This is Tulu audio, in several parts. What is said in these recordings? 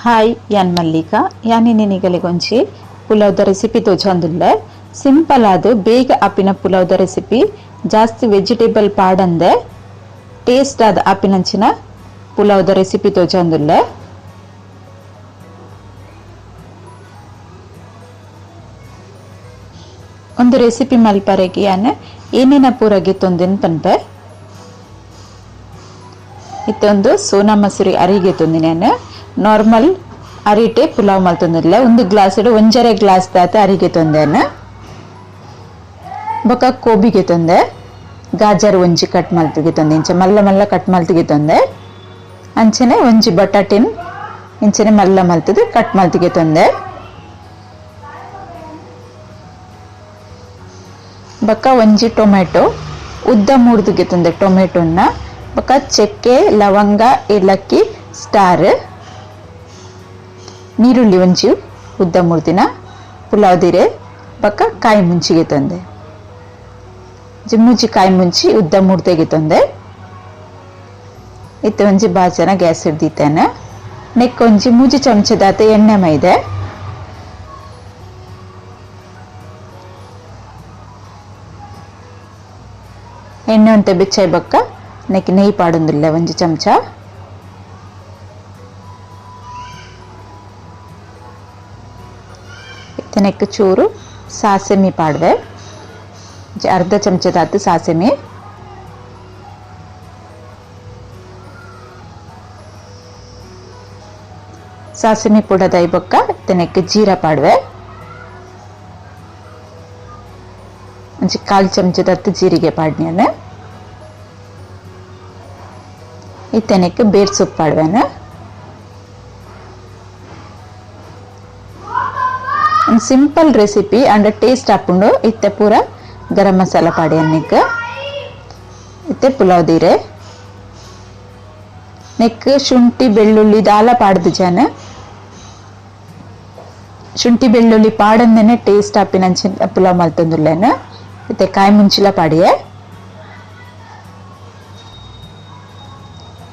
ಹಾಯ್, ಯಾನ್ ಮಲ್ಲಿಕಾ. ಯಾನ್ ನಿಗಲೆಗೊಂಜಿ ಪುಲಾವ್ದ ರೆಸಿಪಿ ತೋಜೊಂದುಲ್ಲೆ. ಸಿಂಪಲ್ ಆದ್ ಬೇಗ ಆಪಿನ ಪುಲಾವ್ದ ರೆಸಿಪಿ, ಜಾಸ್ತಿ ವೆಜಿಟೇಬಲ್ ಪಾಡಂದೆ ಟೇಸ್ಟ್ ಆದ್ ಆಪಿನಂಚಿನ ಪುಲಾವ್ದ ರೆಸಿಪಿ ತೋಜೊಂದುಲ್ಲೆ. ಒಂದು ರೆಸಿಪಿ ಮಲ್ಪರೆಗೆ ಯಾನ್ ಏನೇನ ಪೂರ ಗೆತ್ತೊಂದಿನ ಪನ್ಪೆ. ಇತ್ತೊಂದು ಸೋನಾ ಮಸೂರಿ ಅರಿಗೆ ತೊಂದಿನ, ನಾರ್ಮಲ್ ಅರಿಟೆ ಪುಲಾವ್ ಮಲ್ತೊಂದಿಲ್ಲ. ಒಂದು ಗ್ಲಾಸ್ ಒಂಜರೆ ಗ್ಲಾಸ್ ದಾತ ಅರಿಗೆ ತೊಂದೇನ. ಬೊಕ್ಕ ಕೋಬಿಗೆ ತೊಂದೆ, ಗಾಜರ್ ಒಂಜಿ ಕಟ್ ಮಲ್ತಿಗೆ ತೊಂದೆ, ಇಂಚ ಮಲ್ಲ ಮಲ್ಲ ಕಟ್ ಮಲ್ತಿಗೆ ತೊಂದೆ. ಅಂಚನೆ ಒಂಜಿ ಬಟಾಟಿನ್ ಇಂಚನೆ ಮಲ್ಲ ಮಲ್ತದ ಕಟ್ ಮಲ್ತಿಗೆ ತೊಂದೆ. ಬೊಕ್ಕ ಒಂಜಿ ಟೊಮೆಟೊ ಉದ್ದ ಮೂರ್ದುಗೆ ತೊಂದೆ ಟೊಮೆಟೊನ. ಬೊಕ್ಕ ಚಕ್ಕೆ, ಲವಂಗ, ಏಲಕ್ಕಿ, ಸ್ಟಾರ್, ನೀರುಳ್ಳಿ ಒಂಜಿ ಉದ್ದ ಮೂರ್ದಿನ, ಪುಲಾವ್ ದಿರೆ, ಬೊಕ್ಕ ಕಾಯಿ ಮುಂಚಿಗೆ ತಂದೆ, ಮೂಜಿ ಕಾಯಿ ಮುಂಚಿ ಉದ್ದ ಮೂರ್ದೆಗೆ ತಂದೆ. ಇತ್ತೆ ಒಂಜಿ ಬಾಜನ ಗ್ಯಾಸ್ ಹಿಡ್ದಿತ್ತೇನೆ. ನೆಕ್ ಒಂಜಿ ಮೂಜಿ ಚಮಚದಾತ ಎಣ್ಣೆ ಮೈದೆ. ಎಣ್ಣೆ ಒಂತೆ ಬೆಚ್ಚಾಯಿ ಬೊಕ್ಕ ನೆಕ್ ನೆಯ್ಯಿ ಪಾಡೊಂದುಲ್ಲೆ ಒಂಜಿ ಚಮಚ. ಇತ್ತೆ ನೆಕ್ ಚೂರು ಸಾಸೆಮಿ ಪಾಡ್ವೆ, ಅರ್ಧ ಚಮಚದಾತ್ ಸಾಸೆಮಿ. ಸಾಸೆಮಿ ಪುಡದೈ ಬೊಕ್ಕ ಇತ್ತೆ ನೆಕ್ ಜೀರಾ ಪಾಡ್ವೆ, ಒಂಜಿ ಕಾಲು ಚಮಚದತ್ತು ಜೀರಿಗೆ ಪಾಡ್ನೇನ. ಇತ್ತೆ ನೆಕ್ ಬೇರ್ ಸೊಪ್ಪು ಪಾಡ್ವೇನ. ಒಂದು ಸಿಂಪಲ್ ರೆಸಿಪಿ ಅಂಡ್ ಟೇಸ್ಟ್ ಆಪುಂಡು. ಇತ್ತೆ ಪೂರ ಗರಂ ಮಸಾಲ ಪಾಡಿ ನೆಕ್. ಇತ್ತೆ ಪುಲಾವ್ ದೀರೆ. ನೆಕ್ ಶುಂಠಿ ಬೆಳ್ಳುಳ್ಳಿ ದಾಲ ಪಾಡ್ದು ಜನ. ಶುಂಠಿ ಬೆಳ್ಳುಳ್ಳಿ ಪಾಡಂದೇನೆ ಟೇಸ್ಟ್ ಆಪಿನಂಚಿನ ಪುಲಾವ್ ಮಲ್ತೊಂದುಲ್ಲೇನ. ಇತ್ತೆ ಕಾಯಿ ಮುಂಚಿಲ ಪಾಡಿಯೆ.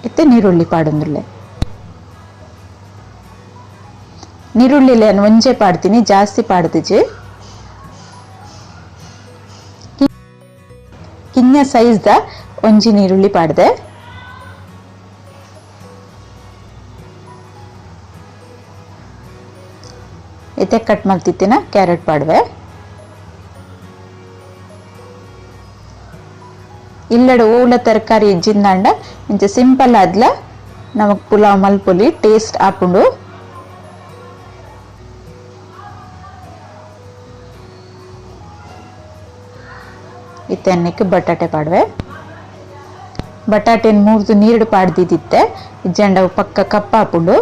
ಇತ್ತೆ ನೀರುಳ್ಳಿ ಪಾಡೊಂದುಲ್ಲೆ. ನೀರುಳ್ಳಿಲೆ ಒಂಜೆ ಪಾಡ್ತೀನಿ, ಜಾಸ್ತಿ ಪಾಡ್ದಿಜಿ. ಕಿನ್ನ ಸೈಜ್ದ ಒಂಜಿ ನೀರುಳ್ಳಿ ಪಾಡ್ದೆ. ಇತ್ತೆ ಕಟ್ ಮಲ್ತಿತ್ತಿನ ಕ್ಯಾರೆಟ್ ಪಾಡ್ವೆ. ಇಲ್ಲಡೆ ಓಲ ತರಕಾರಿ ಇಜ್ಜಿಂದಾಂಡ ಇಂಚ ಸಿಂಪಲ್ ಆದ್ಲ ನಮಕ್ ಪುಲಾವ್ ಮಲ್ಪೊಲಿ, ಟೇಸ್ಟ್ ಆಪುಂಡು. ಇತ್ತೆ ಅನ್ನಕ್ಕೆ ಬಟಾಟೆ ಪಾಡ್ವೆ. ಬಟಾಟೆನ್ ಮೂರ್ದು ನೀರು ಪಾಡ್ದಿದ್ದಿತ್ತೆ, ಇಜ್ಜಂಡ ಪಕ್ಕ ಕಪ್ಪಾಪುಂಡು.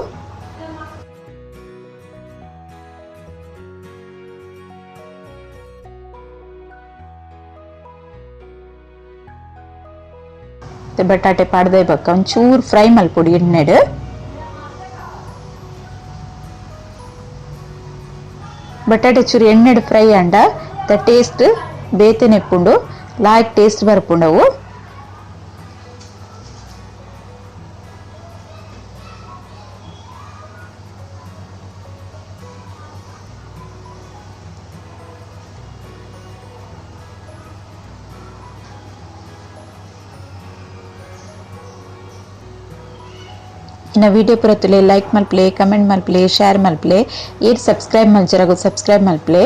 ಬಟಾಟೆ ಪಾಡ್ದೆ ಬೊಕ್ಕ ಒಂಚೂರು ಫ್ರೈ ಮಲ್ಪೊಡು ಎಣ್ಣೆಡ್. ಬಟಾಟೆ ಚೂರು ಎಣ್ಣೆಡ್ ಫ್ರೈ ಅಂಡ the taste ಬೇತೆನೆ ಇಪ್ಪುಂಡು, ಲಾಯ್ಕ್ ಟೇಸ್ಟ್ ಬರ್ಪುಂಡವು. ಇನ್ನ ವಿಡಿಯೋ ಪುರತುಲೆ ಲೈಕ್ ಮಲ್ಪಲೆ, ಕಮೆಂಟ್ ಮಲ್ಪಲೆ, ಶೇರ್ ಮಲ್ಪಲೆ, ಏರ್ ಸಬ್ಸ್ಕ್ರೈಬ್ ಮಲ್ಚರಗು ಸಬ್ಸ್ಕ್ರೈಬ್ ಮಲ್ಪಲೆ.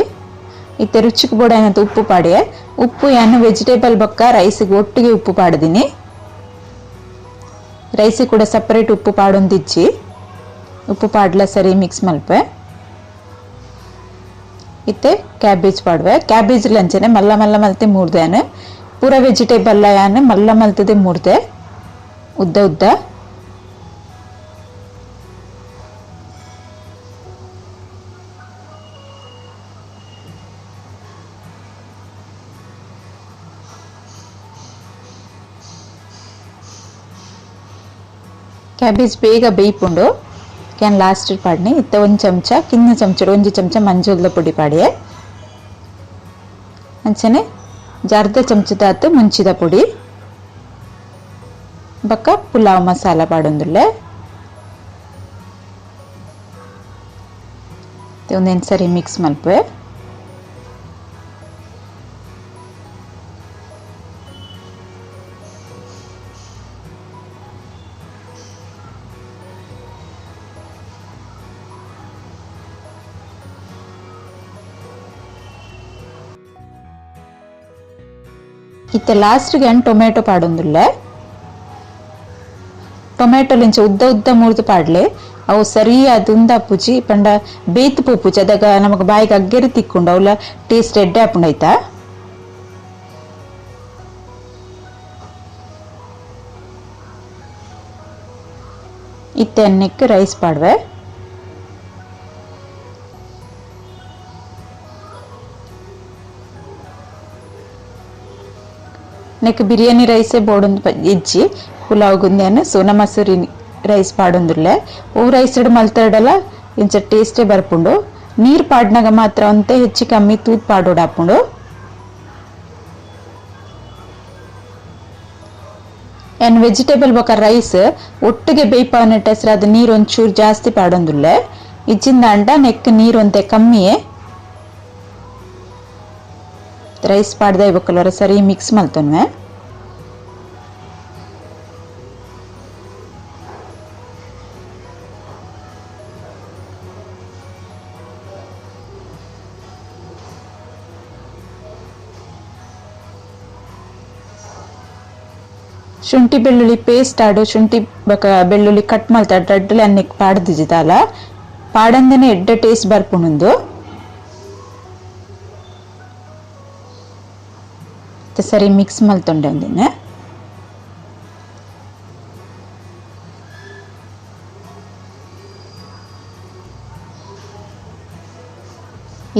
ಇತ್ತೆ ರುಚಿಗೆ ಬೋಡಾಯಿನಂತ ಉಪ್ಪು ಪಾಡಿಯೆ. ಉಪ್ಪು ಯಾನು ವೆಜಿಟೇಬಲ್ ಬೊಕ್ಕ ರೈಸಿಗೆ ಒಟ್ಟಿಗೆ ಉಪ್ಪು ಪಾಡ್ದಿನಿ. ರೈಸಿಗೆ ಕೂಡ ಸಪರೇಟ್ ಉಪ್ಪು ಪಾಡೊಂದಿಜ್ಜಿ. ಉಪ್ಪು ಪಾಡ್ಲ ಸರಿ ಮಿಕ್ಸ್ ಮಲ್ಪೆ. ಇತ್ತೆ ಕ್ಯಾಬೇಜ್ ಪಾಡುವೆ. ಕ್ಯಾಬೇಜ್ ಲಂಚನೆ ಮಲ್ಲ ಮಲ್ಲ ಮಲ್ತೆ ಮೂರ್ದೆ. ಪೂರ ವೆಜಿಟೇಬಲ್ ಯಾನ್ ಮಲ್ಲ ಮಲ್ತದೆ ಮೂರ್ದೆ, ಉದ್ದ ಉದ್ದ. ಕ್ಯಾಬೇಜ್ ಬೇಗ ಬೇಯ್ಪುಂಡು. Can last ಪಾಡ್ನಿ. ಇತ್ತೆ ಒಂದು ಚಮಚ ಕಿನ್ನ ಚಮಚ ಒಂಜಿ ಚಮಚ ಮಂಜುಲ್ದ ಪೊಡಿ ಪಾಡಿಯೆ. ಅಂಚನೆ ಅರ್ಧ ಚಮಚದಾತ್ ಮುಂಚಿದ ಪೊಡಿ ಬೊಕ್ಕ ಪುಲಾವ್ ಮಸಾಲ ಪಾಡೊಂದುಲ್ಲೆ. ಒಂದೊಂದು ಸರಿ ಮಿಕ್ಸ್ ಮಲ್ಪುವೆ. ಇತ್ತೆ ಲಾಸ್ಟ್ಗೆ ಟೊಮೆಟೊ ಪಾಡೊಂದುಲ್ಲೆ. ಟೊಮೆಟೊ ಲಿಂಚ ಉದ್ದ ಉದ್ದ ಮುರಿದು ಪಾಡ್ಲೆ, ಅವು ಸರಿಯಾದ ಉಂದಾಪುಜಿ ಪಂಡ ಬೇತ್ ಪೋಪುಜಿ, ಅದಾಗ ನಮಕ್ ಬಾಯಿಗೆ ಅಗ್ಗೆರೆ ತಿಕ್ಕೊಂಡು ಅವಲ ಟೇಸ್ಟ್ ಎಡ್ಡೆ ಆಪುಂಡು ಆಯ್ತಾ. ಇತ್ತೆ ಅನ್ನಕ್ಕೆ ರೈಸ್ ಪಾಡ್ವೆ. ನೆಕ್ ಬಿರಿಯಾನಿ ರೈಸೇ ಬೋಡೊಂದು ಇಜ್ಜಿ ಪುಲಾವ್ ಗುಂದ್ಯಾನ ಸೋನಾ ಮಸೂರಿ ರೈಸ್ ಪಾಡೊಂದುಲ್ಲೆ. ಓ ರೈಸ್ ಮಲ್ತಡಲ ಇಂಚ ಟೇಸ್ಟೇ ಬರ್ಪುಂಡು. ನೀರು ಪಾಡ್ನಾಗ ಮಾತ್ರ ಒಂತೆ ಹೆಚ್ಚು ಕಮ್ಮಿ ತೂತ್ ಪಾಡೋಡಾಪುಂಡು. ಏನ್ ವೆಜಿಟೇಬಲ್ ಬೊಕ ರೈಸ್ ಒಟ್ಟಿಗೆ ಬೇಯ್ಪಾವನ ಟೆಸ್ರ ಅದು ನೀರು ಒಂಚೂರು ಜಾಸ್ತಿ ಪಾಡೊಂದುಲ್ಲೆ. ಇಜ್ಜಿಂದ ಅಂಡ ನೆಕ್ ನೀರು ಒಂತೆ ಕಮ್ಮಿಯೇ. ರೈಸ್ ಪಾಡ್ದ ಬೊಕ್ಕಲೊರ ಸರಿ ಮಿಕ್ಸ್ ಮಲ್ತೊನ್ವೆ. ಶುಂಠಿ ಬೆಳ್ಳುಳ್ಳಿ ಪೇಸ್ಟ್ ಆಡು ಶುಂಠಿ ಬೊಕ ಬೆಳ್ಳುಳ್ಳಿ ಕಟ್ ಮಲ್ತ ದಡ್ಡಲೆ ಅನ್ನಕ್ಕೆ ಪಾಡ್ದಿಜಿದಾಲ ಪಾಡಂದನೆ ಎಡ್ಡೆ ಟೇಸ್ಟ್ ಬರ್ಪುಂಡು. ಸರಿ ಮಿಕ್ಸ್ ಮಲ್ತೊಂಡೆ ಒಂದಿನ.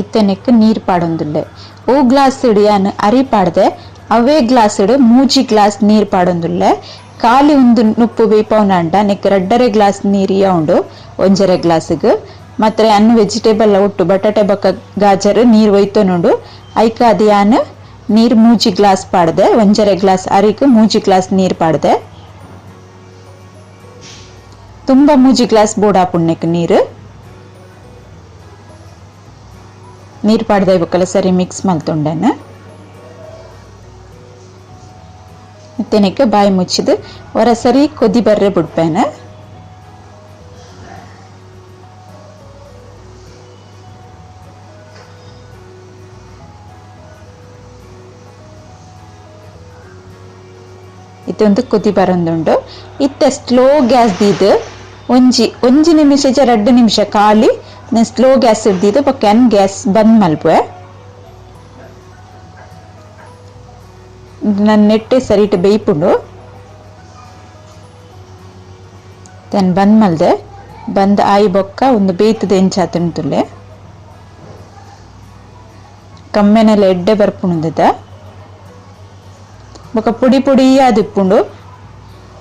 ಇತ್ತೆ ನೆಕ್ ನೀರು ಪಾಡೊಂದುಲ್ಲೆ. ಓ ಗ್ಲಾಸ್ ಇಡಿಯಾನ್ ಅರಿ ಪಾಡ್ದೆ ಅವೇ ಗ್ಲಾಸ್ ಇಡು ಮೂಜಿ ಗ್ಲಾಸ್ ನೀರು ಪಾಡೊಂದುಲ್ಲೆ. ಖಾಲಿ ಒಂದು ನುಪ್ಪು ಬೇಯ್ಪವನಾಂಡ ನೆಕ್ ರಡ್ಡರೆ ಗ್ಲಾಸ್ ನೀರು ಉಂಡು ಒಂಜರೆ ಗ್ಲಾಸ್ಗೆ. ಮತ್ತೆ ಅನ್ನ ವೆಜಿಟೇಬಲ್ ಒಟ್ಟು ಬಟಾಟೆ ಬೊಕ್ಕ ಗಾಜರ್ ನೀರು ಒಯ್ತೊನುಂಡು. ಐಕ ಅದು ಯಾನ್ ನೀರು ಮೂಜಿ ಗ್ಲಾಸ್ ಪಾಡ್ದೆ, ಒಂಜರೆ ಗ್ಲಾಸ್ ಅರಿಕ್ ಮೂಜಿ ಗ್ಲಾಸ್ ನೀರು ಪಾಡ್ದೆ. ತುಂಬ ಮೂಜಿ ಗ್ಲಾಸ್ ಬೋಡಾಪುಣ್ಣಕ್ಕೆ ನೀರು. ನೀರು ಪಾಡ್ದೆ ಬೊಕ್ಕಲ ಸರಿ ಮಿಕ್ಸ್ ಮಲ್ತೊಂಡೇನೆ. ಬಾಯಿ ಮುಚ್ಚಿದು ಹೊರ ಸರಿ ಕೊದಿ ಬರ್ರೆ ಬಿಡ್ಪೇನೆ. ಇತ್ತೊಂದು ಕೊದಿ ಬರಂದುಂಡು. ಇತ್ತೆ ಸ್ಲೋ ಗ್ಯಾಸ್ ದೀದು ಒಂಜಿ ಒಂಜಿ ನಿಮಿಷ ರಡ್ಡು ನಿಮಿಷ ಖಾಲಿ ಸ್ಲೋ ಗ್ಯಾಸ್ ಇಡ್ದಿದ್ದು ಬೊಕ್ಕ ಗ್ಯಾಸ್ ಬಂದ್ ಮಲ್ಪುವೆ. ನನ್ನ ನೆಟ್ಟೆ ಸರಿಟ್ ಬೇಯ್ಪುಂಡು. ತನ್ ಬಂದ್ ಮಲ್ದೆ ಬಂದ್ ಆಯಿ ಬೊಕ್ಕ ಒಂದು ಬೇಯ್ತದೆ ಎಂಚಾತುಂಟುಲ್ಲೆ. ಕಮ್ಮೆನೆಲ್ಲ ಎಡ್ಡೆ ಬರ್ಪುಂಡುದ ಬೊಕ್ಕ ಪುಡಿ ಪುಡಿ ಆದಿಪ್ಪುಂಡು.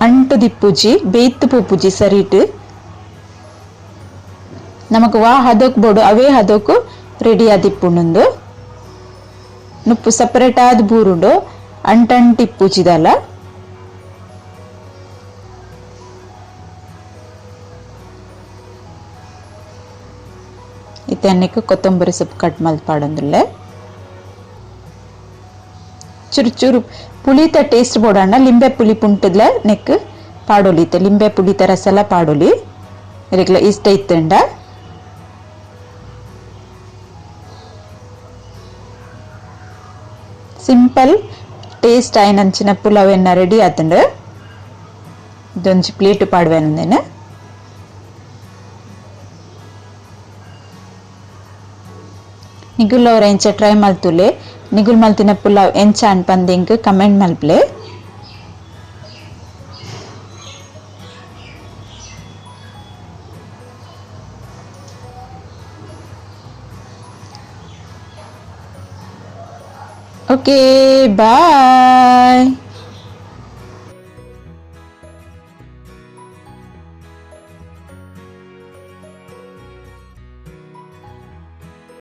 ಅಂಟು ದಿಪ್ಪುಜಿ ಬೇಯ್ತು ಪೂಪುಜಿ ಸರಿಟ್. ನಮಕ್ ವಾ ಹದೋಕ್ ಬೋಡು ಅವೇ ಹದೋಕು ರೆಡಿ ಆದಿಪ್ಪುಂಡು. ನುಪ್ಪು ಸಪರೇಟ್ ಆದ್ ಬೂರುಂಡು ಅಂಟಂಟಿಪ್ಪುಜಿದಲ್ಲ. ಇತ್ತೆ ಅನ್ನಕ್ಕೆ ಕೊತ್ತಂಬರಿ ಸೊಪ್ಪು ಕಟ್ ಮಲ್ತ್ ಪಾಡೊಂದುಲ್ಲೆ. ಚೂರು ಚೂರು ಪುಳಿತ ಟೇಸ್ಟ್ ಬೋಡಣ್ಣ ಲಿಂಬೆ ಪುಳಿ ಪುಂಟದ್ಲ ನೆಕ್ ಪಾಡೊಲಿ. ಇತ್ತೆ ಲಿಂಬೆ ಪುಳಿತ ರಸಲ ಪಾಡೊಲಿ ಇರೆಗ್ಲ ಇಷ್ಟ ಇತ್ತಂಡ. ಸಿಂಪಲ್ ಟೇಸ್ಟ್ ಆಯಿನಂಚಿನ ಪುಲಾವ್ ಎನ್ನ ರೆಡಿ ಆತುಂಡು. ಇದೊಂಜಿ ಪ್ಲೇಟ್ ಪಾಡುವೆನು. ನಿಗುಲ್ ಅವ್ರ ಎಂಚ ಟ್ರೈ ಮಲ್ತುಲೆ. ನಿಗುಲ್ ಮಲ್ತಿನ ಪುಲಾವ್ ಎಂಚ ಅನ್ಪಂದಿಂಗ್ ಕಮೆಂಟ್ ಮಲ್ಪ್ಲೆ. Okay, bye.